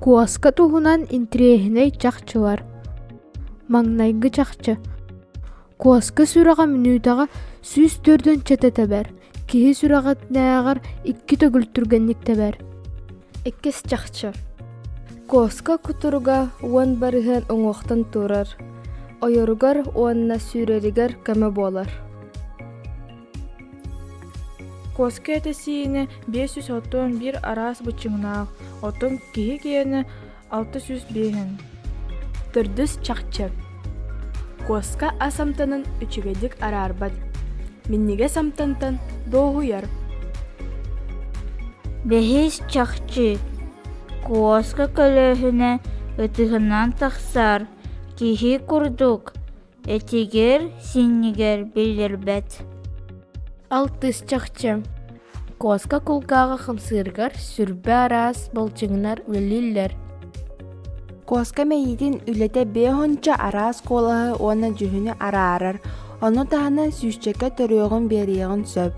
Куоска туһунан интэриэһинэй чахчылар. Маҥнайгы чахчы. Куоска сүрэҕэ мүнүүтэҕэ 104 чэтэ тэбэр, киһи сүрэҕинээҕэр икки төгүл түргэнник тэбэр. Иккис чахчы. Куоска кутуруга уон барыһын уҥуохтан турар, ойоругар уонна сүүрэригэр көмө буолар. Куоска этэ-сиинэ 561 араас быччыҥнаах, оттон киһи киэнэ 605. Төрдүс чахчы. Куоска ас амтанын үчүгэйдик араарбат, минньигэс амтантан дуоһуйар. Бэһис чахчы. Куоска көлөһүнэ ытыһынан тахсар, киһи курдук Этигэр, синньигэр биллэрбэт. Алтыс чахчы. Куоска кулгааҕа хамсыырыгар сүрбэ араас былчыҥнар үлэлииллэр. Куоска мэйиитин үлэтэ биэһунча араас куолаһы уонна дьүһүнү араарар, ону таһынан сүүсчэкэ төрүөҕүн биэриэҕин сөп.